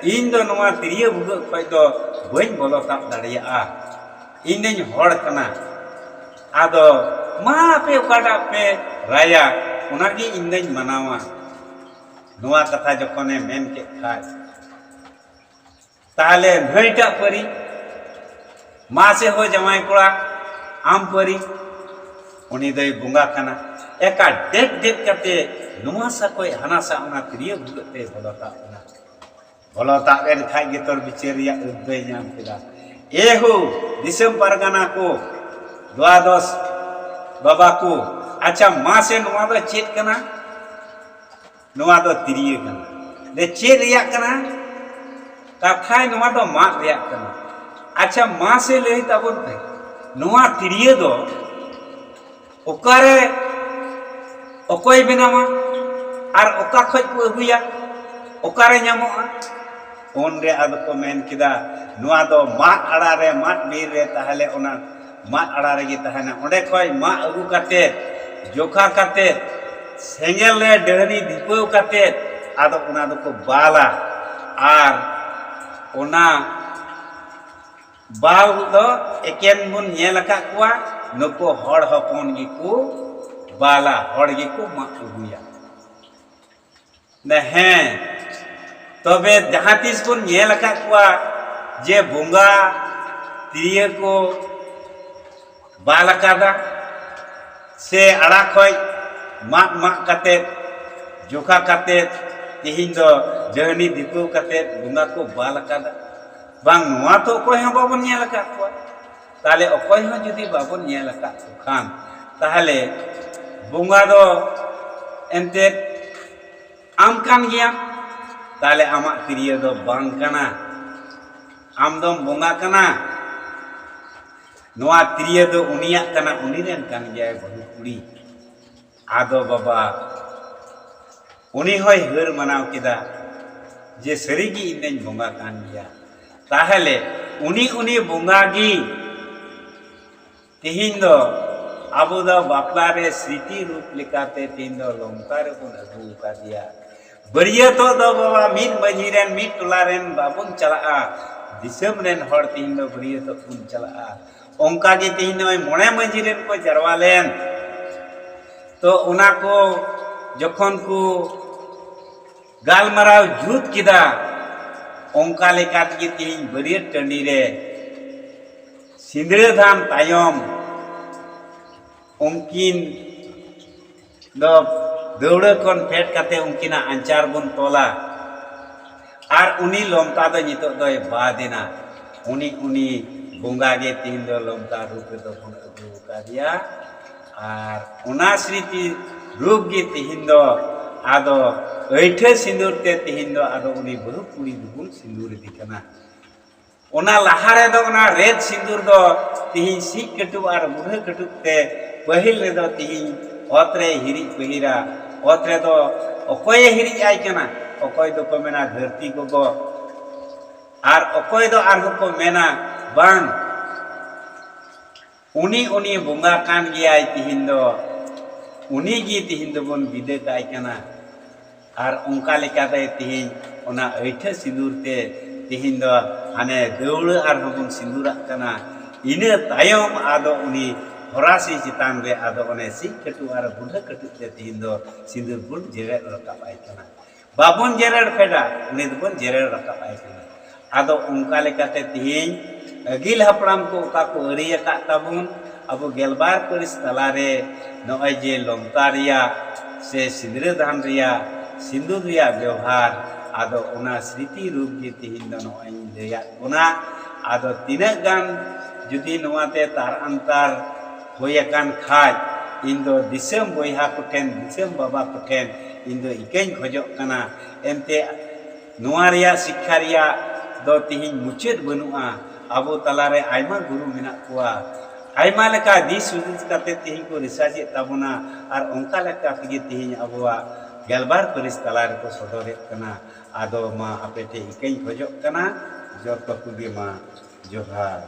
ᱤᱧ ᱫᱚ ᱱᱚᱣᱟ ᱛᱤᱨᱭᱳ ᱵᱷᱩᱜᱟᱹᱜ ᱠᱷᱚᱱ ᱫᱚ ᱵᱟᱹᱧ ᱵᱚᱞᱚ ᱛᱟᱵ ᱫᱟᱲᱮᱭᱟᱜᱼᱟ, ᱤᱧ ᱫᱚᱧ ᱦᱚᱲ ᱠᱟᱱᱟ᱾ ᱟᱫᱚ ᱢᱟ ᱟᱯᱮ ᱚᱠᱟᱴᱟᱜ ᱯᱮ ᱨᱟᱭᱟ ᱚᱱᱟᱜᱮ ᱤᱧ ᱫᱚᱧ ᱢᱟᱱᱟᱣᱟ᱾" ᱱᱚᱣᱟ ᱠᱟᱛᱷᱟ ᱡᱚᱠᱷᱚᱱᱮ ᱢᱮᱱ ᱠᱮᱫ ᱠᱷᱟᱡ, ᱛᱟᱦᱞᱮ ᱱᱟᱹᱭᱴᱟᱜ ᱯᱟᱹᱨᱤ, ᱢᱟᱥᱮ ᱦᱳ ᱡᱟᱶᱟᱭ ᱠᱚᱲᱟ, ᱟᱢ ᱯᱟᱹᱨᱤ, ᱩᱱᱤ ᱫᱚᱭ ᱵᱚᱸᱜᱟ ᱠᱟᱱᱟ᱾ ᱮᱠᱟ ᱰᱮᱴ ᱰᱮᱴ ᱠᱟᱛᱮ ᱱᱚᱣᱟ ᱥᱟ ᱠᱷᱚᱡ ᱦᱟᱱᱟ ᱥᱟ ᱚᱱᱟ ᱛᱤᱨᱭᱳ ᱵᱷᱩᱜᱟᱹᱜ ᱛᱮ ᱵᱚᱞᱚ ᱛᱟᱵ ᱮᱱᱟ᱾ ᱵᱚᱞᱚ ᱛᱟᱵ ᱮᱱ ᱠᱷᱟᱡ ᱜᱮ ᱛᱚᱨ ᱵᱤᱪᱟᱹᱨ ᱨᱮᱭᱟᱜ ᱟᱹᱫ ᱫᱚᱭ ᱧᱟᱢ ᱠᱮᱫᱟ᱾ ᱮ ᱦᱳ ᱫᱤᱥᱚᱢ ᱯᱟᱨᱜᱟᱱᱟ ᱠᱚ, ᱫᱩᱣᱟᱫᱚᱥ ᱵᱟᱵᱟ ᱠᱚ, ᱟᱪᱪᱷᱟ ᱢᱟᱥᱮ ᱱᱚᱣᱟ ᱫᱚ ᱪᱮᱫ ᱠᱟᱱᱟ? ᱱᱚᱣᱟ ᱫᱚ ᱛᱤᱨᱭᱳ ᱠᱟᱱᱟ᱾ ᱫᱮ ᱪᱮᱫ ᱨᱮᱭᱟᱜ ᱠᱟᱱᱟ? ᱠᱟᱛᱷᱟᱭ ᱱᱚᱣᱟ ᱫᱚ ᱢᱟᱫ ᱨᱮᱭᱟᱜ ᱠᱟᱱᱟ᱾ ᱟᱪᱪᱷᱟ ᱢᱟᱥᱮ ᱞᱟᱹᱭ ᱛᱟᱵᱚᱱ ᱯᱮ, ᱱᱚᱣᱟ ᱛᱤᱨᱭᱳ ᱫᱚ ᱚᱠᱟᱨᱮ, ᱚᱠᱚᱭ ᱵᱮᱱᱟᱣᱟ ᱟᱨ ᱚᱠᱟ ᱠᱷᱚᱡ ᱠᱚ ᱟᱹᱜᱩᱭᱟ, ᱚᱠᱟᱨᱮ ᱧᱟᱢᱚᱜᱼᱟ? ᱩᱱᱨᱮ ᱟᱫᱚ ᱠᱚ ᱢᱮᱱ ᱠᱮᱫᱟ, "ᱱᱚᱣᱟ ᱫᱚ ᱢᱟᱫ ᱟᱲᱟ ᱨᱮ, ᱢᱟᱫ ᱵᱤᱨ ᱨᱮ ᱛᱟᱦᱞᱮ ᱚᱱᱟ ᱢᱟᱫ ᱟᱲᱟ ᱨᱮᱜᱮ ᱛᱟᱦᱮᱱᱟ᱾" ᱚᱸᱰᱮ ᱠᱷᱚᱡ ᱢᱟᱜ ᱟᱹᱜᱩ ᱠᱟᱛᱮ, ᱡᱚᱠᱷᱟ ᱠᱟᱛᱮ, ᱥᱮᱸᱜᱮᱞ ᱨᱮ ᱰᱟᱹᱦᱱᱤ ᱫᱷᱤᱯᱟᱹᱣ ᱠᱟᱛᱮ ᱟᱫᱚ ᱚᱱᱟ ᱫᱚᱠᱚ ᱵᱟᱞᱟ᱾ ᱟᱨ ᱚᱱᱟ ᱵᱟᱞ ᱫᱚ ᱮᱠᱮᱱ ᱵᱚᱱ ᱧᱮᱞ ᱟᱠᱟᱫ ᱠᱚᱣᱟ, ᱱᱩᱠᱩ ᱦᱚᱲ ᱦᱚᱯᱚᱱ ᱜᱮᱠᱚ ᱵᱟᱞᱟ, ᱦᱚᱲ ᱜᱮᱠᱚ ᱢᱟᱜ ᱟᱹᱜᱩᱭᱟ᱾ ᱦᱮᱸ, ᱛᱚᱵᱮ ᱡᱟᱦᱟᱸ ᱛᱤᱥ ᱵᱚᱱ ᱧᱮᱞ ᱟᱠᱟᱫ ᱠᱚᱣᱟ ᱡᱮ ᱵᱚᱸᱜᱟ ᱛᱤᱨᱭᱳ ᱠᱚ ᱵᱟᱞ ᱟᱠᱟᱫᱟ, ᱥᱮ ᱟᱲᱟ ᱠᱷᱚᱡ ᱢᱟᱜ ᱢᱟᱜ ᱠᱟᱛᱮ, ᱡᱚᱠᱷᱟ ᱠᱟᱛᱮ, ᱛᱮᱦᱮᱧ ᱫᱚ ᱰᱟᱹᱦᱱᱤ ᱫᱷᱤᱯᱟᱹᱣ ᱠᱟᱛᱮ ᱵᱚᱸᱜᱟ ᱠᱚ ᱵᱟᱞ ᱟᱠᱟᱫᱟ? ᱵᱟᱝ, ᱱᱚᱣᱟ ᱛᱚ ᱚᱠᱚᱭ ᱦᱚᱸ ᱵᱟᱵᱚᱱ ᱧᱮᱞ ᱟᱠᱟᱫ ᱠᱚᱣᱟ᱾ ᱛᱟᱦᱞᱮ ᱚᱠᱚᱭ ᱦᱚᱸ ᱡᱩᱫᱤ ᱵᱟᱵᱚᱱ ᱧᱮᱞ ᱟᱠᱟᱫ ᱠᱚ ᱠᱷᱟᱱ, ᱛᱟᱦᱞᱮ ᱵᱚᱸᱜᱟ ᱫᱚ ᱮᱱᱛᱮᱫ ᱟᱢ ᱠᱟᱱ ᱜᱮᱭᱟᱢ, ᱛᱟᱦᱞᱮ ᱟᱢᱟᱜ ᱛᱤᱨᱭᱳ ᱫᱚ ᱵᱟᱝ ᱠᱟᱱᱟ, ᱟᱢ ᱫᱚᱢ ᱵᱚᱸᱜᱟ ᱠᱟᱱᱟ᱾ ᱱᱚᱣᱟ ᱛᱤᱨᱭᱳ ᱫᱚ ᱩᱱᱤᱭᱟᱜ ᱠᱟᱱᱟ, ᱩᱱᱤ ᱨᱮᱱ ᱠᱟᱱ ᱜᱮᱭᱟᱭ ᱵᱟᱹᱦᱩ ᱠᱩᱲᱤ᱾ ᱟᱫᱚ ᱵᱟᱵᱟ, ᱩᱱᱤ ᱦᱚᱸᱭ ᱦᱟᱹᱨ ᱢᱟᱱᱟᱣ ᱠᱮᱫᱟ ᱡᱮ ᱥᱟᱹᱨᱤᱜᱮ ᱤᱧ ᱫᱚᱧ ᱵᱚᱸᱜᱟ ᱠᱟᱱ ᱜᱮᱭᱟ᱾ ᱛᱟᱦᱞᱮ ᱩᱱᱤ, ᱩᱱᱤ ᱵᱚᱸᱜᱟ ᱜᱮ ᱛᱮᱦᱮᱧ ᱫᱚ ᱟᱵᱚ ᱫᱚ ᱵᱟᱯᱞᱟ ᱨᱮ ᱥᱨᱤᱛᱤ ᱨᱩᱯ ᱞᱮᱠᱟᱛᱮ ᱛᱮᱦᱮᱧ ᱫᱚ ᱞᱚᱝᱠᱟ ᱨᱮᱵᱚᱱ ᱟᱹᱜᱩ ᱟᱠᱟᱫᱮᱭᱟ᱾ ᱵᱟᱹᱨᱭᱟᱹᱛᱚᱜ ᱫᱚ ᱵᱟᱵᱟ ᱢᱤᱫ ᱢᱟᱹᱡᱷᱤ ᱨᱮᱱ, ᱢᱤᱫ ᱴᱚᱞᱟ ᱨᱮᱱ ᱵᱟᱵᱚᱱ ᱪᱟᱞᱟᱜᱼᱟ, ᱫᱤᱥᱚᱢ ᱨᱮᱱ ᱦᱚᱲ ᱛᱮᱦᱮᱧ ᱫᱚ ᱵᱟᱹᱨᱭᱟᱹᱛᱚᱜ ᱵᱚᱱ ᱪᱟᱞᱟᱜᱼᱟ᱾ ᱚᱱᱠᱟ ᱜᱮ ᱛᱮᱦᱮᱧ ᱱᱚᱜᱼᱚᱭ ᱢᱚᱬᱮ ᱢᱟᱹᱡᱷᱤ ᱨᱮᱱ ᱠᱚ ᱡᱟᱨᱣᱟ ᱞᱮᱱ, ᱛᱚ ᱚᱱᱟ ᱠᱚ ᱡᱚᱠᱷᱚᱱ ᱠᱚ ᱜᱟᱞᱢᱟᱨᱟᱣ ᱡᱩᱛ ᱠᱮᱫᱟ, ᱚᱱᱠᱟ ᱞᱮᱠᱟ ᱛᱮᱜᱮ ᱛᱮᱦᱮᱧ ᱵᱟᱹᱨᱭᱟᱹᱛ ᱴᱟᱺᱰᱤ ᱨᱮ ᱥᱤᱸᱫᱽᱨᱟᱹ ᱫᱟᱱ ᱛᱟᱭᱚᱢ ᱩᱱᱠᱤᱱ ᱫᱚ ᱫᱟᱹᱣᱲᱟᱹ ᱠᱷᱚᱱ ᱯᱷᱮᱰ ᱠᱟᱛᱮ ᱩᱱᱠᱤᱱᱟᱜ ᱟᱧᱪᱟᱨ ᱵᱚᱱ ᱛᱚᱞᱟ᱾ ᱟᱨ ᱩᱱᱤ ᱞᱚᱢᱛᱟ ᱫᱚ ᱱᱤᱛᱚᱜ ᱫᱚᱭ ᱵᱟᱫ ᱮᱱᱟ᱾ ᱩᱱᱤ, ᱩᱱᱤ ᱵᱚᱸᱜᱟ ᱜᱮ ᱛᱮᱦᱮᱧ ᱫᱚ ᱞᱚᱢᱛᱟ ᱨᱩᱯ ᱨᱮᱫᱚ ᱵᱚᱱ ᱟᱹᱜᱩ ᱟᱠᱟᱫᱮᱭᱟ᱾ ᱟᱨ ᱚᱱᱟ ᱥᱨᱤᱛᱤ ᱨᱩᱯ ᱜᱮ ᱛᱮᱦᱮᱧ ᱫᱚ ᱟᱫᱚ ᱟᱹᱭᱴᱷᱟᱹ ᱥᱤᱸᱫᱩᱨ ᱛᱮ ᱛᱮᱦᱮᱧ ᱫᱚ ᱟᱫᱚ ᱩᱱᱤ ᱵᱟᱹᱦᱩ ᱠᱩᱲᱤ ᱫᱚᱵᱚᱱ ᱥᱤᱸᱫᱩᱨ ᱮᱫᱮ ᱠᱟᱱᱟ᱾ ᱚᱱᱟ ᱞᱟᱦᱟ ᱨᱮᱫᱚ ᱚᱱᱟ ᱨᱮᱫ ᱥᱤᱸᱫᱩᱨ ᱫᱚ ᱛᱤᱦᱤᱧ ᱥᱤᱡ ᱠᱟᱹᱴᱩᱵ ᱟᱨ ᱵᱩᱲᱦᱟᱹ ᱠᱟᱹᱴᱩᱵ ᱛᱮ ᱯᱟᱹᱦᱤᱞ ᱨᱮᱫᱚ ᱛᱤᱦᱤᱧ ᱚᱛ ᱨᱮ ᱦᱤᱨᱤᱡ ᱯᱟᱹᱦᱤᱨᱟ᱾ ᱚᱛ ᱨᱮᱫᱚ ᱚᱠᱚᱭᱮ ᱦᱤᱨᱤᱡ ᱟᱭ ᱠᱟᱱᱟ? ᱚᱠᱚᱭ ᱫᱚᱠᱚ ᱢᱮᱱᱟ ᱫᱷᱟᱹᱨᱛᱤ ᱜᱚᱜᱚ, ᱟᱨ ᱚᱠᱚᱭ ᱫᱚ ᱟᱨᱦᱚᱸ ᱠᱚ ᱢᱮᱱᱟ ᱵᱟᱝ, ᱩᱱᱤ, ᱩᱱᱤ ᱵᱚᱸᱜᱟ ᱠᱟᱱ ᱜᱮᱭᱟᱭ ᱛᱤᱦᱤᱧ ᱫᱚ, ᱩᱱᱤ ᱜᱮ ᱛᱤᱦᱤᱧ ᱫᱚᱵᱚᱱ ᱵᱤᱫᱟᱹ ᱠᱟᱭ ᱠᱟᱱᱟ᱾ ᱟᱨ ᱚᱱᱠᱟ ᱞᱮᱠᱟᱛᱮ ᱛᱤᱦᱤᱧ ᱚᱱᱟ ᱟᱹᱭᱴᱷᱟᱹ ᱥᱤᱸᱫᱩᱨ ᱛᱮ ᱛᱤᱦᱤᱧ ᱫᱚ ᱦᱟᱱᱮ ᱫᱟᱹᱣᱲᱟᱹ ᱟᱨᱦᱚᱸ ᱵᱚᱱ ᱥᱤᱸᱫᱩᱨᱟᱜ ᱠᱟᱱᱟ᱾ ᱤᱱᱟᱹ ᱛᱟᱭᱚᱢ ᱟᱫᱚ ᱩᱱᱤ ᱦᱚᱨᱟᱥᱤ ᱪᱮᱛᱟᱱ ᱨᱮ ᱟᱫᱚ ᱚᱱᱮ ᱥᱤᱡ ᱠᱟᱹᱴᱩᱵ ᱟᱨ ᱵᱩᱰᱷᱟᱹ ᱠᱟᱹᱴᱩᱵ ᱛᱮ ᱛᱤᱦᱤᱧ ᱫᱚ ᱥᱤᱸᱫᱩᱨ ᱵᱚᱱ ᱡᱮᱨᱮᱫ ᱨᱟᱠᱟᱵ ᱟᱭ ᱠᱟᱱᱟ᱾ ᱵᱟᱵᱚᱱ ᱡᱮᱨᱮᱲ ᱯᱷᱮᱰᱟ, ᱩᱱᱤ ᱫᱚᱵᱚᱱ ᱡᱮᱨᱮᱲ ᱨᱟᱠᱟᱵ ᱟᱭ ᱠᱟᱱᱟ᱾ ᱟᱫᱚ ᱚᱱᱠᱟ ᱞᱮᱠᱟᱛᱮ ᱛᱤᱦᱤᱧ ᱟᱹᱜᱤᱞ ᱦᱟᱯᱲᱟᱢ ᱠᱚ ᱚᱠᱟ ᱠᱚ ᱟᱹᱨᱤ ᱟᱠᱟᱫ ᱛᱟᱵᱚᱱ, ᱟᱵᱚ ᱜᱮᱞᱵᱟᱨ ᱯᱟᱹᱨᱤᱥ ᱛᱟᱞᱟᱨᱮ ᱱᱚᱜᱼᱚᱭ ᱡᱮ ᱞᱚᱢᱛᱟ ᱨᱮᱭᱟᱜ ᱥᱮ ᱥᱤᱸᱫᱽᱨᱟᱹ ᱫᱟᱱ ᱨᱮᱭᱟᱜ, ᱥᱤᱸᱫᱩᱨ ᱨᱮᱭᱟᱜ ᱵᱮᱣᱦᱟᱨ, ᱟᱫᱚ ᱚᱱᱟ ᱥᱨᱤᱛᱤ ᱨᱩᱯ ᱜᱮ ᱛᱤᱦᱤᱧ ᱫᱚ ᱱᱚᱜᱼᱚᱭ ᱤᱧ ᱞᱟᱹᱭᱟᱫ ᱵᱚᱱᱟ᱾ ᱟᱫᱚ ᱛᱤᱱᱟᱹᱜ ᱜᱟᱱ ᱡᱩᱫᱤ ᱱᱚᱣᱟᱛᱮ ᱛᱟᱨ ᱟᱱᱛᱟᱨ ᱦᱩᱭ ᱟᱠᱟᱱ ᱠᱷᱟᱡ, ᱤᱧ ᱫᱚ ᱫᱤᱥᱚᱢ ᱵᱚᱭᱦᱟ ᱠᱚᱴᱷᱮᱱ, ᱫᱤᱥᱚᱢ ᱵᱟᱵᱟ ᱠᱚᱴᱷᱮᱱ ᱤᱧ ᱫᱚ ᱤᱠᱟᱹᱧ ᱠᱷᱚᱡᱚᱜ ᱠᱟᱱᱟ᱾ ᱮᱱᱛᱮ ᱱᱚᱣᱟ ᱨᱮᱭᱟᱜ ᱥᱤᱠᱠᱷᱟ ᱨᱮᱭᱟᱜ ᱫᱚ ᱛᱤᱦᱤᱧ ᱢᱩᱪᱟᱹᱫ ᱵᱟᱹᱱᱩᱜᱼᱟ᱾ ᱟᱵᱚ ᱛᱟᱞᱟᱨᱮ ᱟᱭᱢᱟ ᱜᱩᱨᱩ ᱢᱮᱱᱟᱜ ᱠᱚᱣᱟ, ᱟᱭᱢᱟ ᱞᱮᱠᱟ ᱫᱤᱥ ᱦᱩᱫᱤᱥ ᱠᱟᱛᱮ ᱛᱤᱦᱤᱧ ᱠᱚ ᱨᱤᱥᱟᱨᱪ ᱮᱫ ᱛᱟᱵᱚᱱᱟ, ᱟᱨ ᱚᱱᱠᱟ ᱞᱮᱠᱟ ᱛᱮᱜᱮ ᱛᱤᱦᱤᱧ ᱟᱵᱚᱣᱟᱜ ᱜᱮᱞᱵᱟᱨ ᱯᱟᱹᱨᱤᱥ ᱛᱟᱞᱟ ᱨᱮᱠᱚ ᱥᱚᱫᱚᱨᱮᱫ ᱠᱟᱱᱟ᱾ ᱟᱫᱚ ᱢᱟ ᱟᱯᱮ ᱴᱷᱮᱱ ᱤᱠᱟᱹᱧ ᱠᱷᱚᱡᱚᱜ ᱠᱟᱱᱟ, ᱡᱚᱛᱚ ᱠᱚᱜᱮ ᱢᱟ ᱡᱚᱦᱟᱨ᱾